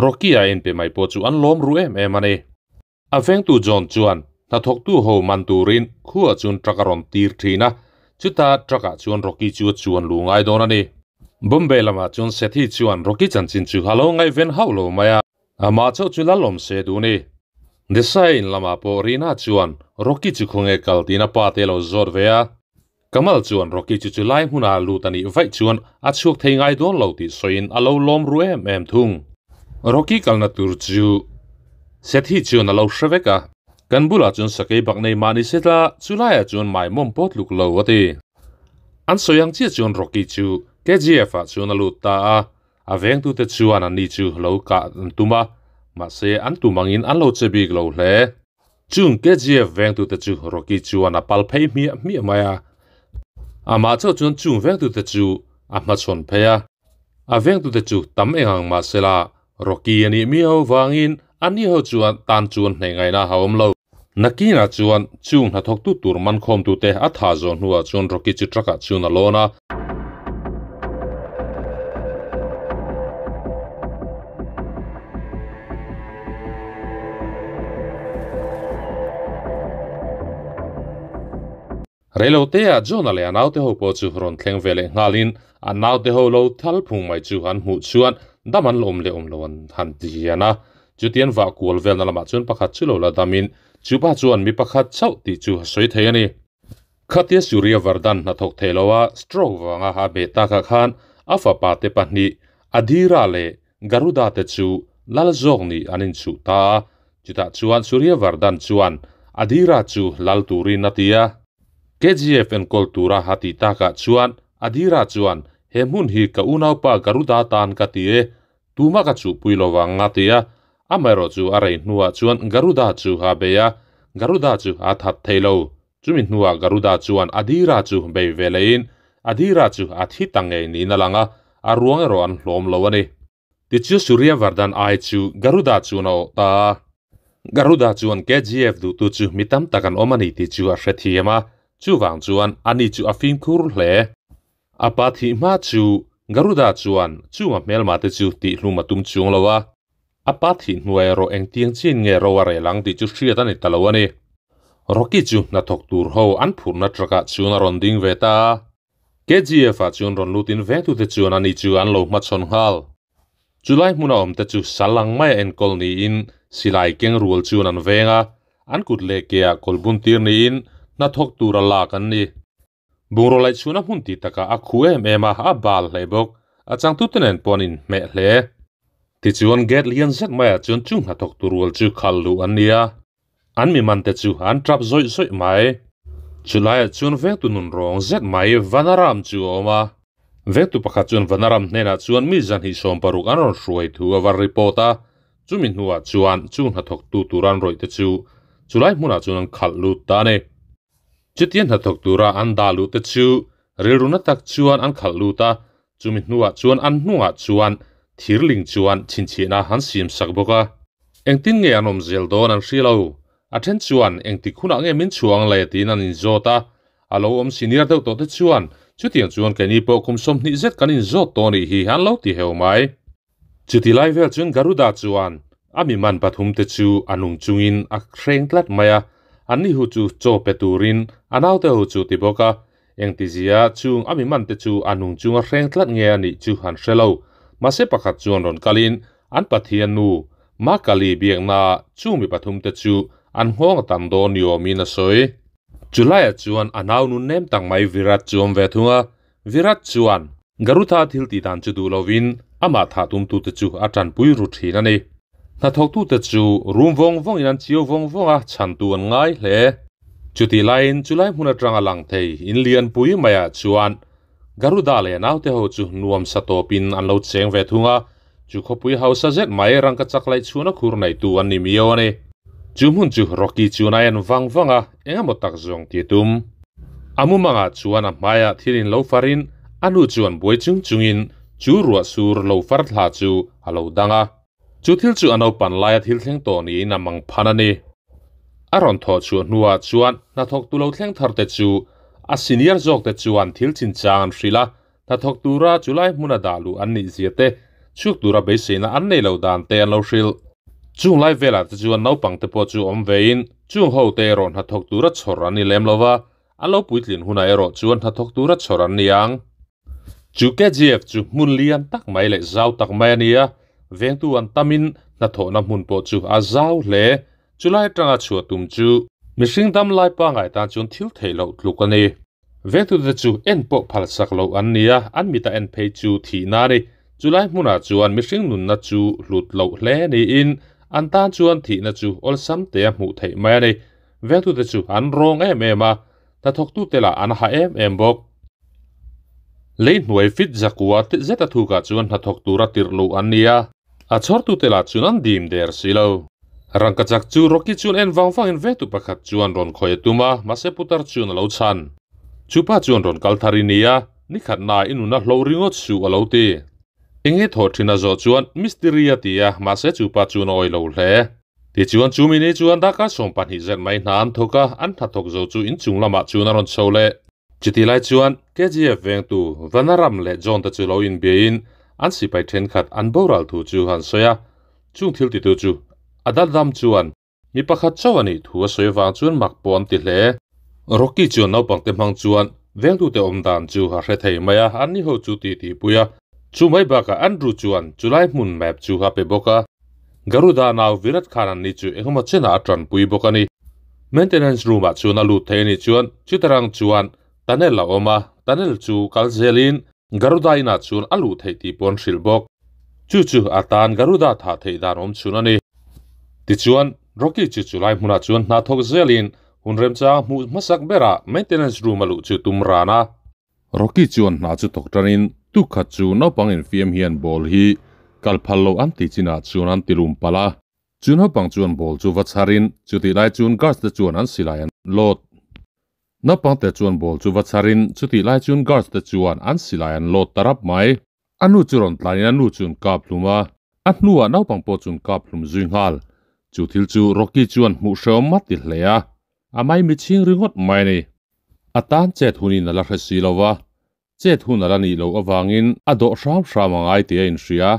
Rocky a inpe mai pawh chu an lawm ru em em a ni. A vengtu John chuan hnathawktu ho man turin khuah chuan truck a rawn tir thin a, chuta truck ah chuan Rocky chu a chuan lu ngai dawn a ni. Bombay lamah chuan Sethi chuan Rocky chanchin chu a lo ngaihven hauh lo mai a, amah chauh chu la lawm se duh ni. Desai in lamah pawh Rina chuan Rocky chu khawnge kal tiin a pa te a lo zawt ve a, Kamal chuan Rocky chu chu lai hmuna lut a nih vaih chuan a chhuak thei ngai dawn lo tih sawiin a lo lawm ru em em thung. Rocky kalna tur chu Sethi chuan a lo hre vek a, kan bulah chuan sakei bak nei mah ni se tla chu laiah chuan maimawm pawt luk lo a ti. An sawi ang chiah chuan Rocky chu KGF ah chuan a lut ta a, a vengtute chuan anni chu lo kah an tum a, mahse an tum angin an lo che bik lo hle. Chung KGF vengtute chu Rocky chuan a pal phei hmiah hmiah mai a, amah chauh chuan chung vengtute chu a hmachhawn phei a. A vengtute chu tam eng ang mah sela Rocky a nih miau vangin ani ho chuan tan chuan hnaih ngaihna a awm lo. Nakinah chuan chung hnathawktu tur mankhawmtute a thah zawh hnuah chuan Rocky chu truck ah chuan a lawn a. Reilotea John-a leh a naute ho pawh chu rawn thleng ve leh nghalin a naute ho lo thal phung mai chu an hmuh chuan dam an la awm leh awm lo an han ti hian a. Chutian vah kual velna lamah chuan pakhat chu lo la damin chupa chuan mi pakhat chauh tih chu a sawi thei a ni. Khatia Surya Vardhan hnathawk thei loa stroke vanga a beh takah khan a fapa te pahnih Adhira leh Garuda te chu lal zawk nih an inchuh ta a, chutah chuan Surya Vardhan chuan Adhira chu lal turin a ti a. KGF enkawl tura a tih takah chuan Adhira chuan he hmun hi ka unaupa Garuda tan ka ti e, tumah ka chuhpui lo vang a ti a. Amaherawh chu a rei hnuah chuan Garuda chu a bei a, Garuda chu a that thei lo. Chumi hnuah Garuda chuan Adhira chu bei ve lehin Adhira chu a thi ta ngei niin a lang a, a ruang erawh an hlawm lo a ni. Tichu Surya Vardhan ai chu Garuda chuan a awh ta a. Garuda chuan KGF duhtu chu mi tam tak an awm a ni tih chu a hrethiam a, chuvang chuan ani chu a fimkhur hle. A pa thih hma chu Garuda chuan chunga hmelma te chu tihhlum a tum chuang lo a. A pa thih hnuai erawh engtiang chin nge ro a rel ang tih chu hriat a ni ta lo a ni. Rocky chu hnathawk tur ho an phurhna truck ah chuan a rawn ding ve ta a. KGF ah chuan rawn lutin vengtute chuan ani chu an lo hmachhawn nghal. Chulai hmuna awmte chu sal ang maia enkawl niin silai keng rual chuan an veng a, an kut leh ke ah kawl bun tir niin hnathawk tura lak an ni. Bungraw laih chhuna hmun tih takah a khu em em a, a bal hle bawk. A changtute nen pawh an inhmeh hle. Tichuan gate lian zet maiah chuan chu hnathawk tu rual chu khal luh an ni a, an mi mante chu an tap zawih zawih mai. Chulaiah chuan vengtu nun rawng zet mai Vanaram chu a awm a. Vengtu pakhat chuan Vanaram hnenah chuan mi zanhnih 60 an rawn hruai thu a va report a, chumi hnuah chuan chu hnathawktu tur an rawih te chu chulai hmunah chuan an khalh lut ta a ni. Chutia hnathawk tura an dah luh te chu rilru na tak chuan an khalh lut a, chumi hnuah chuan an hnungah chuan thirling chuan chhinchhiahna an siam sak bawk a. Engtin nge an awm zel dawn an hria lo. A then chuan engtik hunah nge min chhuang le tiin an inzawt a, a lo awm senior deuh tawh te chuan chutiang chuan keini pawh kum 20 zet kan inzawt tawh anih hi an lo ti heu mai. Chuti lai vel chuan Garuda chuan a mi man pathum te chu a nung chungin a hreng tlat mai a, anni hu chu chaw pe turin a naute ho chu ti bawk a, engtizia chung a mi man te chu a nung chunga hreng tlat nge a nih chu han hre lo. Mahse pakhat chuan rawn kalin an Pathian nu Makali biakna chung mi pathum te chu an nghawng a tam dawn ni awmin a sawi. Chulaiah chuan a nau nun nem tak mai Virat chu awm ve thung a, Virat chuan Garutha thil tih dan chu duh lovin amah thah tumtute chu a tanpui ru thin a ni. Hnathawktute chu rum vawng vawngin an chiau vawng vawng a, chhantu an ngai hle. Chutih laiin chulai hmun atanga lang thei in lianpui maiah chuan Garuda leh naute ho chu nuam sa tawpin an lo cheng ve thung a, chu khawpui hausa zet mai rangka chak laih chhuahna khur neitu an ni miau a ni. Chu hmun chu Rocky chuan a en vang vang a, eng emaw tak zawng ti tum. A mumangah chuan a hmaiah thil in lo farin a nu chuan buai chung chungin chu ruah sur lo far thla chu a lo dang a. Chu thil chu a naupan laia thil thleng tawh niin a mang phan a ni. A rawn thawh chhuah hnuah chuan hnathawktu lo thleng thar te chu a senior zawk te chuan thil chinchang an hrilh a, hnathawk tura chulai hmuna dah luh an nih zia te, chhuk tura beiseina an nei lo dan te an lo hrilh. Chung lai velah te chuan naupang te pawh chu awm vein chung ho te erawh hnathawk tura chhawr an ni lem lo va, an lo puitlin hunah erawh chuan hnathawk tura chhawr an ni ang. Chu KGF chu hmun lian tak mai leh zau tak mai a ni a, vengtu an tamin hnathawhna hmun pawh chu a zau hle. Chulai atanga chhuah tum chu mihring dam lai pangai tan chuan thil theih loh tluk a ni. Vengtute chu en pawh phalsak loh an ni a, an mita en phei chu thihna a ni. Chulai hmunah chuan mihring nunna chu hlut loh hle niin an tan chuan thihna chu awlsam te a hmuh theih mai a ni. Vengtute chu an rawng em em a, hnathawktute lah an ha em em bawk. Lei hnuai fit zakua zet a thukah chuan hnathawk tura tirh luh an ni a, a chhawrtute lah chuan an dim der si lo. Rangkachak chu Rocky chuan en vang vangin vengtu pakhat chuan rawn khawih a tum a, mahse putar chuan a lo chhan. Chupa chuan rawn kal thar i ni a, nikhatna i nuna hlo ringawt suh a lo ti. Enge thawh thin a zawh chuan Mistiri a ti a, mahse chupa chuan a awih lo hle. Tichuan chumi ni chuan darkar 12 zet mai hna an thawk a, an hnathawk zo chu inchung lamah chuan a rawn chho leh. Chutih lai chuan KGF vengtu Vanaram leh John te chu lo inbiain an sipai thenkhat an boral thu chu han sawi a, chung thil titu chu a daldam chuan mi pakhat chauh a nih thu a sawi avang chuan mak pawh an ti hle. Rocky chuan naupangte hmang chuan vengtute awm dan chu a hre thei mai a, an ni ho chu ti tihpui a. Chu mai bakah Andrew chuan chulai hmun map chu a pe bawk a. Garuda nau Virat Khan an ni chu engemaw chenah a tanpui bawk a ni. Maintenance room ah chuan a lut thei a nih chuan chutarang chuan tunnel a awm a, tunnel chu kal zelin Garuda inah chuan a luh theih tih pawh an hrilh bawk. Chu chu a tan Garuda thah theih dan awm chhun a ni. Tichuan, Rocky chu chulai hmunah chuan hna thawk zelin hun remchang hmuh hmasak berah maintenance room a luh chu tum ran a. Rocky chuan hna chu thawk tanin tuk khat chu naupang infiam hian ball hi kal phal loh an tih chinah chuan an ti lum palh a. Chu naupang chuan ball chu va chharin chutih lai chuan guards te chuan an silai an load. Naupang te chuan ball chu va chharin chutih lai chuan guards te chuan an silai an load ta rap mai. A nu chu rawn tlanin a nu chuan kap hlum a, a hnuah naupang pawh chuan kap hlum zui nghal. Chu thil chu Rocky chuan hmuh hrehawm a ti hle a, a maimi chhing ringawt mai a ni. A tan chet hunin a la hre si lo va, chet hun a la nih loh avangin a dawh hram hram a ngai tih a inhria.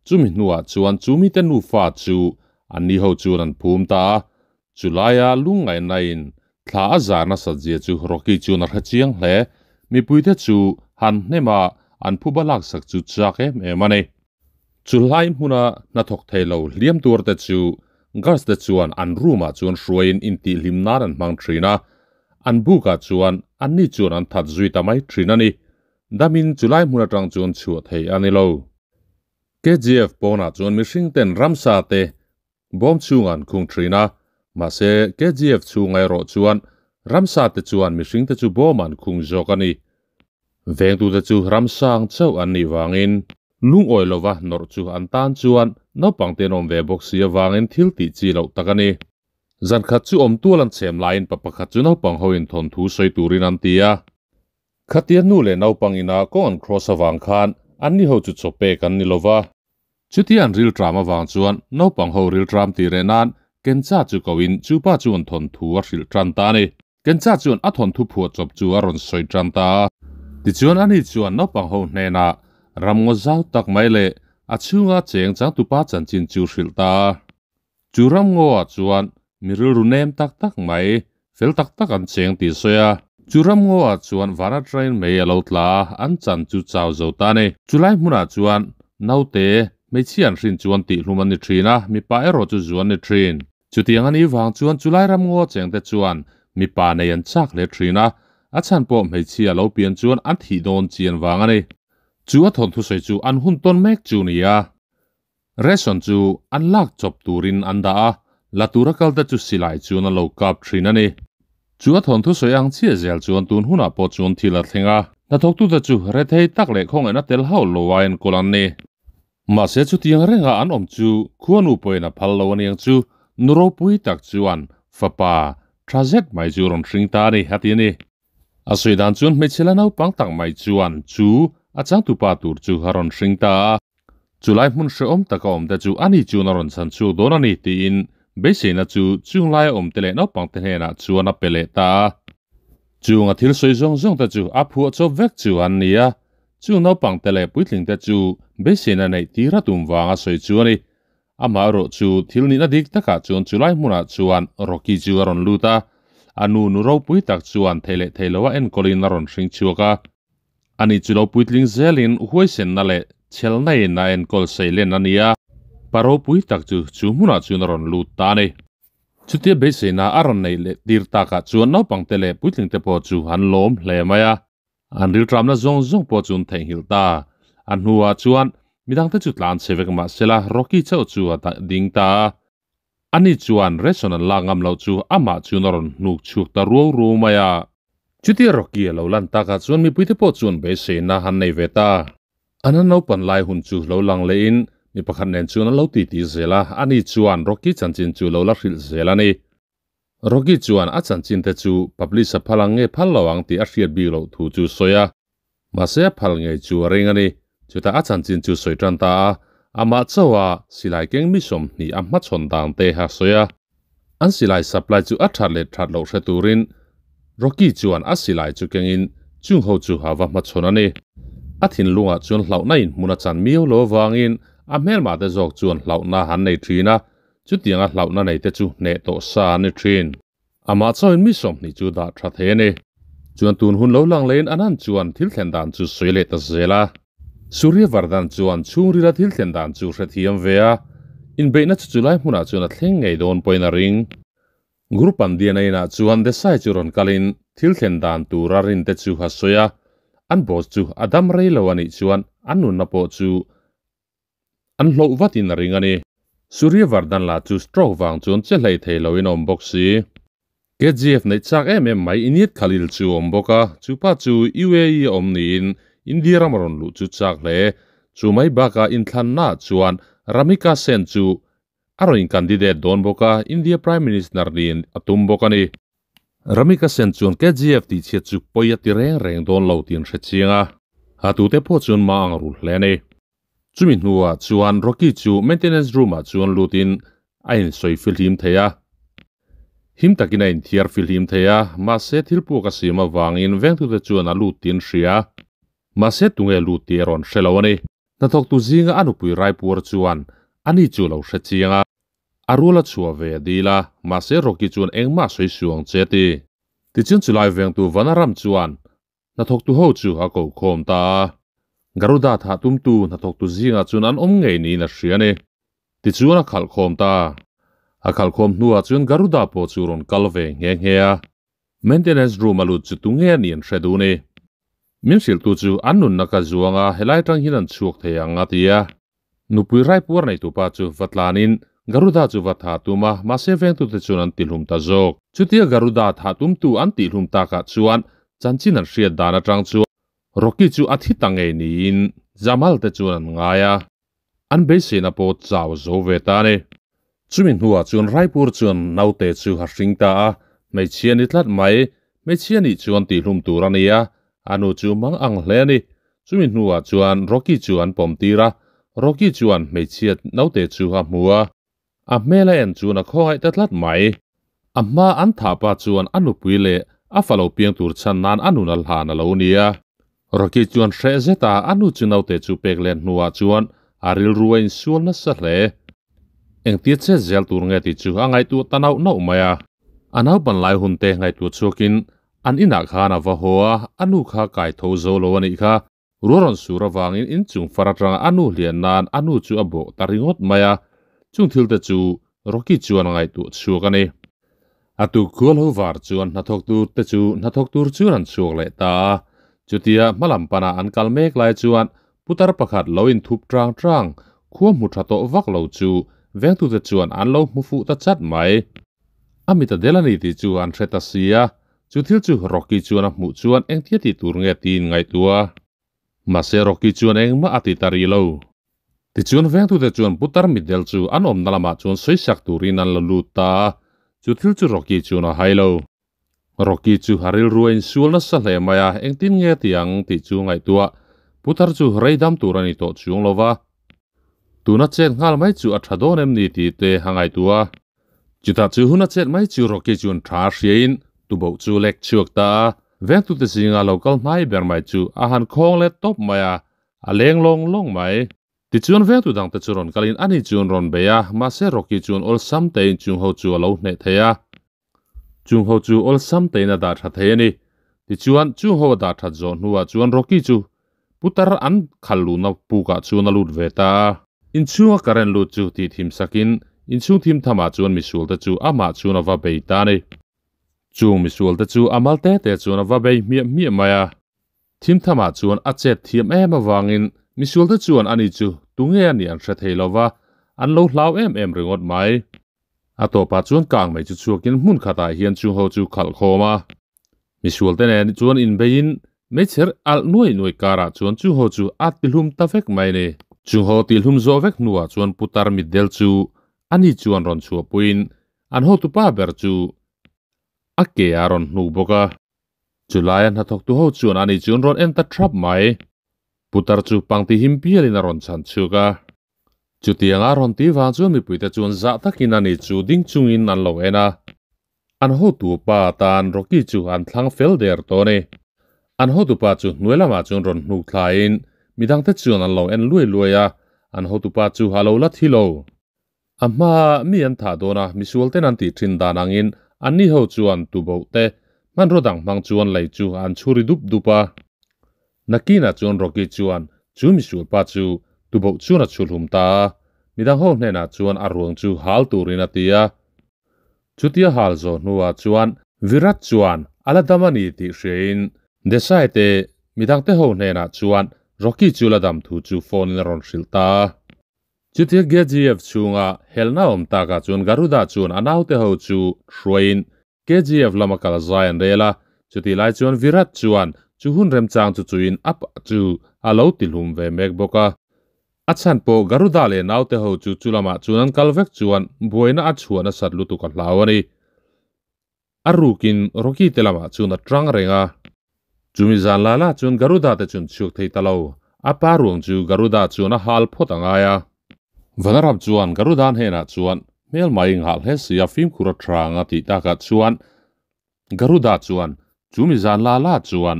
Chumi hnuah chuan chu mite nufa chu anni ho chuan an phum ta a, chulaia lungngaihnain thla a zar nasat zia chu Rocky chuan a hre chiang hle. Mipuite chu han hnem a, an phuba laksak chu chak em em a ni. Chulai hmuna hnathawk thei lo hliam tur te chu guards te chuan an room ah chuan hruaiin intihhlim nan an hmang thin a, an buk ah chuan anni chuan an that zui ta mai thin a ni. Damin chulai hmun atang chuan chhuah thei a ni lo. KGF pawnah chuan mihring ten ramsa te bawm chhung an khung thin a, mahse KGF chhunga erawh chuan ramsa te chuan mihring te chu bawm an khung zawk a ni. Vengtute chu ramsa ang chauh an nih vangin lungawi lova nawrh chu an tan chuan naupang te an awm ve bawk si avangin thil tih chi loh tak a ni. Zan khat chu awm tual an chhem laiin pa pakhat chu naupang ho in thawnthu sawi turin an ti a. Khatia nu leh naupang ina kawng an cross avang khan anni ho chu chaw pek an ni lova. Chutia an riltram avang chuan naupang ho riltram tih reh nan Kencha chu koin chu pa chuan thawnthu a hrilh tan ta a ni. Kencha chuan a thawnthu phuah chawp chu a rawn sawi tan ta a. Tichuan ani chuan naupang ho hnenah ramngaw zau tak mai leh a chhunga cheng changtupa chanchin chu hrilh ta a. Chu ramngaw-ah chuan mi rilru nem tak tak mai, fel tak tak an cheng tih sawi a. Chu ramngaw-ah chuan vana train mei a lo tla a, an chan chu chau zo ta a ni. Chulai hmunah chuan naute, hmeichhia an hrin chuan tihhlum an ni thin a, mipa erawh chu zu an ni thin. Chutiang a nih vang chuan chulai ramngaw chengte chuan Mipa nei an chak hle thin a, a chhan pawh hmeichhia lo pian chuan an thih dawn chian vang a ni. Chu a thawnthu sawi chu an hun tawn mek chu ni a. Ration chu an lak chawp turin an dah a, la tura kal te chu silai chuan a lo kap thin a ni. Chu a thawnthu sawi ang chiah zel chuan tun hunah pawh chuan thil a thleng a, hnathawktute chu rethei tak leh khawngaihna tel hauh lo a enkawl an ni. Mahse chutiang renga an awm chu khuanu pawhin a phal lo aniang chu nu ropui tak chuan fapa tha zet mai chu rawn hring ta a ni, a ti a ni. A sawi dan chuan hmeichhe la naupang tak mai chuan chu a changtupa tur chu a rawn hring ta a, chulai hmun hrehawm taka awm te chu ani chuan a rawn chhan chhuak dawn a ni tiin beiseina chu chung laia awm te leh naupang te hnenah chuan a pe leh ta a. Chung a thil sawi zawng zawng te chu a phuah chawp vek chu an ni a, chung naupang te leh puitling te chu beiseina neih tir a tum vanga sawi chu a ni. Amaherawh chu thil nihna dik takah chuan chulai hmunah chuan Rocky chu a rawn lut a, a nu nu ropui tak chuan thei leh thei loa enkawlin a rawn hring chhuak a. Ani chu lo puitling zelin huaisenna leh chhelnain a enkawl seilen a ni a, pa ropui tak chu chu hmunah chuan a rawn lut ta a ni. Chutia beiseina a rawn neih leh tir takah chuan naupangte leh puitlingte pawh chu an lawm hle mai a. An rilṭamna zawng zawng pawh chu an theihnghilh ta. A hnuah chuan midangte chu tlan chhe vek mah sela Rocky chauh chu a ding ta a. Ani chuan ration an lak ngam loh chu amah chuan a rawn hnuk chhuak ta ruau ruau mai a. Chutia Rocky a lo lan takah chuan mipuite pawh chuan beiseina an nei ve ta. An han naupan lai hun chu lo lang lehin mi pakhat nen chuan an lo titi zel a, ani chuan Rocky chanchin chu lo la hrilh zel a ni. Rocky chuan a chanchin te chu publish a phal ang nge phal lo ang tih a hriat bik loh thu chu sawi a, mahse a phal ngei chu a ring a ni. Chutah a chanchin chu sawi tan ta a, amah chauha silai keng mi 20 a hmachhawn dan te a sawi a. An silai supply chu a that leh that loh hre turin Rocky chuan a silai chu kengin chung ho chu a va hmachhawn a ni. A thinlungah chuan hlauhna in hmun a chan miau lo avangin a hmelmah te zawk chuan hlauhna an nei thin a, Chutianga hlauhna nei te chu hneh tawh sa an ni thin. Amah chauhin mi 20 chu dah tha thei a ni. Chuan tun hun lo lang leiin Anand chuan thil thlen dan chu sawi leh ta zel a. Surya Vardhan chuan chhungrila thil thlen dan chu hrethiam ve a, inbeihna chu chulai hmunah chuan a thleng ngei dawn pawhin a ring. Guru Pandian a inah chuan Desai chu rawn kalin thil thlen dan tura rinte chu a sawi a, an boss chu a dam rei lo a nih chuan an nunna pawh chu An hlauh vatin a ring a ni. Surya Vardhan lah chu stroke vang chuan che hlei thei loin a awm bawk si. KGF neih chak em em mai Inyat Khalil chu a awm bawk a, chu pa chu UAE a awm niin India ram a rawn luh chu chak hle. Chu mai bakah inthlannaah chuan Ramika Sen chu a rawn in-candidate dawn bawk a, India Prime Minister niin a tum bawk a ni. Ramika Sen chuan KGF tih chhiat chu pawi a ti reng reng dawn lo tih an hre chiang a, a tute pawh chuan mah ang rul hle a ni. Chumi hnuah chuan Rocky chu maintenance room ah chuan lutin a insawi fihlim thei a. Him takin a inthiar fihlim thei a, mahse thil puk a siam avangin vengtute chuan a lut tih an hria. Mahse tunge lut tih a rawn hre lo a ni. Hnathawktu zinga a nupui Raipur chuan ani chu lo hre chiang a. A rual a chhuah ve a dil a, mahse Rocky chuan engmah sawi suh ang che a ti. Tichuan chulai vengtu Vanaram chuan Hnathawktu ho chu a ko khawm ta a. Garuda thah tumtu hnathawktu zingah chuan an awm ngei niin a hria a ni. Tichuan a khalh khawm ta. A khalh khawm hnuah chuan Garuda pawh chu rawn kal ve nghe nghe a. Maintenance room a lut chu tunge a nih an hre duh ni. Min hrilhtu chu an nunna ka zuang a, helai atang hian an chhuak thei ang a ti a. Nupui raipuar neitupa chu va tlanin Garuda chu va thah tum a, mahse vengtute chuan an tihlum ta zawk. Chutia Garuda thah tumtu an tihlum takah chuan chanchin an hriat dan atang chuan Rocky chu a thi ta ngei niin Jamal te chuan an ngai a, an beiseina pawh chau zo ve ta a ni. Chumi hnuah chuan Raipur chuan naute chu a hring ta a, hmeichhia ni tlat mai, hmeichhia nih chuan tihlum tur a ni a, a nu chu mang ang hle a ni. Chumi hnuah chuan Rocky chu an pawm tir a, Rocky chuan hmeichhia naute chu a hmu a, a hmel a en chuan a khawngaih ta tlat mai. A hma an thah pa chuan a nupui leh a fa lo piang tur chhan nan a nun a hlan a lo ni a. Rocky chuan hreh zet a, a nu chu naute chu pek len hnuah chuan a rilru a insual nasa hle. Engtia chet zel tur nge tih chu a ngaihtuah ta nauh nauh mai a. A naupan lai hun te ngaihtuah chhuakin an inah khan a va haw a, a nu kha kai tho zo lo a nih kha. Ruah rawn sur avangin inchung far atanga a nu hlian nan a nu chu a bawh ta ringawt mai a, chung thil te chu Rocky chuan a ngaihtuah chhuak a ni. A tuk khual ho var chuan hnathawk tur te chu hnathawk tur chuan an chhuak leh ta a. Chutia hmalam pana an kal mek lai chuan putar pakhat lo inthup tang tang khua hmu tha tawh vak lo chu vengtute chuan an lo hmu fuh ta chat mai. A mit a del a ni tih chu an hre ta si a, chu thil chu Rocky chuan a hmuh chuan engtia tih tur nge tiin ngaihtuah a. Mahse Rocky chuan engmah a ti ta rih lo. Tichuan vengtute chuan putar mitdel chu an awmna lamah chuan sawisak turin an la lut ta a, chu thil chu Rocky chuan a hai lo. Rocky chu a rilru a insual nasa hle mai a, engtin nge ti ang tih chu ngaihtuah putar chu rei dam tur a ni tawh chuang lo va. Tuna chet nghal mai chu a tha dawn em ni tih te a ngaihtuah a. Chutah chu hun a chet mai chu Rocky chuan tha hriain tuboh chu lek chhuak ta a, vengtute zinga lo kal hnai ber mai chu a han khawng let tawp mai a, a leng lawng lawng mai. Tichuan vengtu dangte chu rawn kalin ani chuan rawn bei a, mahse Rocky chuan awlsam tein chung ho chu a lo hneh thei a. Chung ho chu awlsam tein a dah tha thei a ni. Tichuan chung ho a dah that zawh hnuah chuan Rocky chu putar an khal luhna pukah chuan a lut ve ta a. Inchhunga current lut chu tih thim sakin inchhung thim thamah chuan misualte chu amah chuan a va bei ta a ni. Chung misualte chu a mal te te chuan a va bei hmiah hmiah mai a. Thim thamah chuan a chet thiam em avangin misualte chuan ani chu tunge a nih an hre thei lova, an lo hlau em em ringawt mai. A tawpah chuan kang mai chu chhuakin hmun khatah hian chung ho chu khalh khawm a. Misualte nen chuan inbeiin meichher alh nuai nuai karah chuan chung ho chu a tihlum ta vek mai a ni. Chung ho tihlum zawh vek hnuah chuan putar mitdel chu ani chuan rawn chhuahpuiin an hotupa ber chu a ke a rawn hnuk bawk a. Chulaia hnathawktu ho chuan ani chu an rawn en ta thrap mai. Putar chu pangti him pialin a rawn chhan chhuak a. Chutianga a rawn ti vang chuan mipuite chuan zah takin ani chu ding chungin an lo en a. An hotu pa tan Rocky chu an thlang fel der tawh a ni. An hotupa chu hnuai lamah chuan rawn hnuk thlaiin midangte chuan an lo en luai luai a, an hotupa chu a lo la thi lo. A hmaa mi an thah dawn a, misual ten an tih thin dan angin anni ho chuan tuboh te hmanraw dang hmang chuan lei chu an chhuri dup dup a. Nakinah chuan Rocky chuan chu misual pa chu tuboh chuan a chhulhum ta a, midang ho hnenah chuan a ruang chu hal turin a ti a. Chutia hal zawh hnuah chuan Virat chuan a la dam a ni tih hriain Desai te midang te ho hnenah chuan Rocky chu la dam thu chu phone in a rawn hrilh ta a. Chutia KGF chhunga helna awm takah chuan Garuda chuan a naute ho chu hruaiin KGF lama kal zai an rel a, chutih lai chuan Virat chuan chu hun remchang chu chuin a pa chu a lo tihlum ve mek bawk a. A chhan pawh Garuda leh naute ho chu chu lamah chuan an kal vek chuan buaina a chhuah nasat lutuk a hlau a ni. A rukin Rocky te lamah chuan a tang reng a. Chumi zan la la chuan Garuda te chuan chhuak thei ta lo. A pa ruang chu Garuda chuan a hal phawt a ngai a. Vanaram chuan Garuda hnenah chuan hmel mai nghah hle si a fimkhur a tang a tih takah chuan Garuda chuan chumi zan la la chuan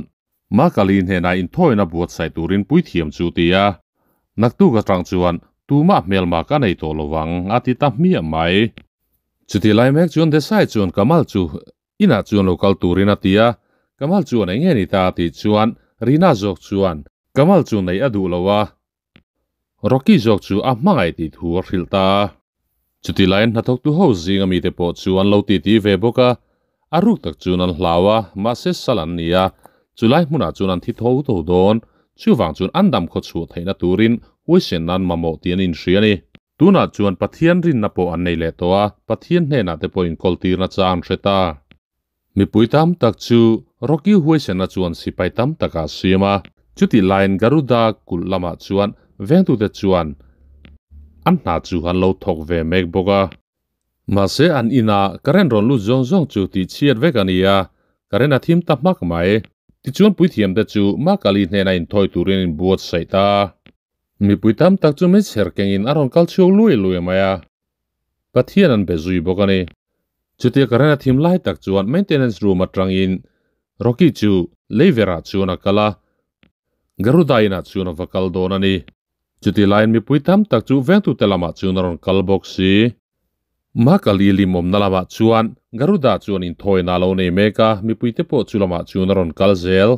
Makali hnenah inthawina buatsaih turin puithiam chu ti a. Naktuk atang chuan tumah hmelma ka nei tawh lovang a ti ta hmiah mai. Chuti lai mek chuan Desai chuan Kamal chu inah chuan lo kal turin a ti a, Kamal chuan eng nge ni ta a tih chuan Rina zawk chuan Kamal chu neih a duh lo a, Rocky zawk chu a hmangaih tih thu a hrilh ta a. Chuti laiin hnathawktu ho zinga mite pawh chu an lo titi ve bawk a, a ruk tak chuan an hlau a, mahse sal an ni a, chulai hmunah chuan an thi tho tho dawn, chuvang chuan an dam khaw chhuah theihna turin huaisen nan mamawh tih an inhria a ni. Tunah chuan Pathian rinna pawh an nei leh tawh a, Pathian hnenah te pawh inkawl tirna chang an hre ta. Mipui tam tak chu Rocky huaisenna chuan sipai tam takah a siam a. Chutih laiin Garuda kulh lamah chuan vengtute chuan an hna chu an lo thawk ve mek bawk a. Mahse an inah current rawn lut zawng zawng chu tih chhiat vek a ni a, current a thim ta hmak mai. Tichuan puithiamte chu Makali hnena inthawi turin an inbuatsaih ta a. Mipui tam tak chu meichher kengin a rawn kal chhuak lui lui mai a, Pathian an be zui bawk a ni. Chutia ka rena thim lai tak chuan maintenance room atangin Rocky chu leiverah chuan a kal a, Garuda inah chuan a va kal dawn a ni. Chuti laiin mipui tam tak chu vengtute lamah chuan a rawn kal bawk si. Makali lim awmna lamah chuan Garuda chuan inthawina a lo nei mek a, mipuite pawh chu lamah chuan a rawn kal zel.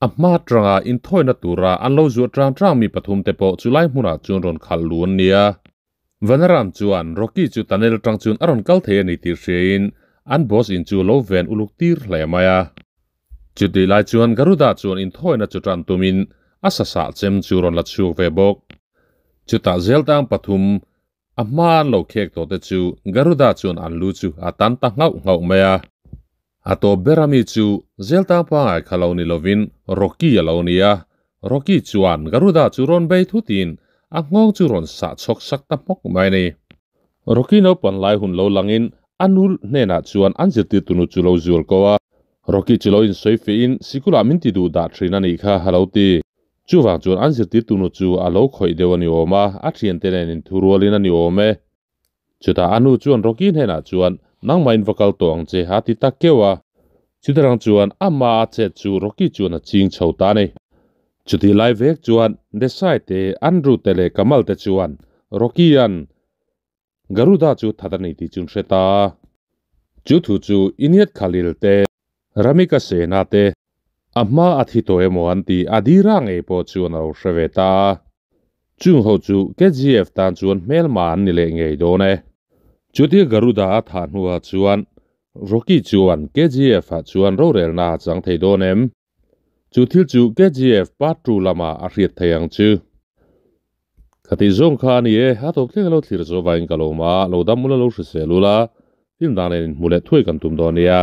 A hma atanga inthawina tura an lo zuah tang tang mi pathum te pawh chulai hmunah chuan rawn khalh lu an nia. Vanaram chuan Rocky chu tunnel atang chuan a rawn kal thei a ni tih hriain an boss in chu lo ven uluk tir hle mai a. Chutih lai chuan Garuda chuan inthawina chu tan tumin a sasa chem chu rawn la chhuak ve bawk. Chutah zeltang pathum a hma an lo khek tawh te chu Garuda chuan an lu chu a tan ta nghauh nghauh mai a. A tawp ber ami chu zeltang pangai kha lo ni lovin Rocky a lo ni a. Rocky chuan Garuda chu rawn bei thutin a nghawng chu rawn sah chhawk sak ta hmawk mai a ni. Rocky naupan lai hun lo langin a nu hnenah chuan an zirtirtunu chu lo zual ko a. Rocky chu lo insawi fehin sikulah min ti duh dah thin a nih kha a lo ti. Chuvang chuan an zirtirtunu chu a lo khawih deuh a ni awm a, a thiante nen inthurualin a ni awm e. Chutah a nu chuan Rocky hnenah chuan nangmah in va kal tawh ang che a ti ta keuh a. Chutarang chuan ama a chet chu Rocky chuan a ching chho ta a ni. Chutih lai vek chuan Desai te, Andrew te leh Kamal te chuan Rocky-a'n Garuda chu that a ni tih chu an hre ta. Chu thu chu Iniat Khalil te, Ramika Sena te, a hma a thi tawh emaw an ti a dira ngei pawh chuan a lo hre ve ta. Chung ho chu KGF tan chuan hmelma an ni leh ngei dawn e. Chutia Garuda a thah hnuah chuan Rocky chuan KGF ah chuan rorelna a chang thei dawn em? Chu thil chu KGF part 2 lamah a hriat thei ang chu. Khatih zawng kha a ni e, a tawp thleng a lo thlir zawh vangin ka lo awm a, lo dam ula lo hrisel ula, film dang nen inhmu leh thuai kan tum dawn nia.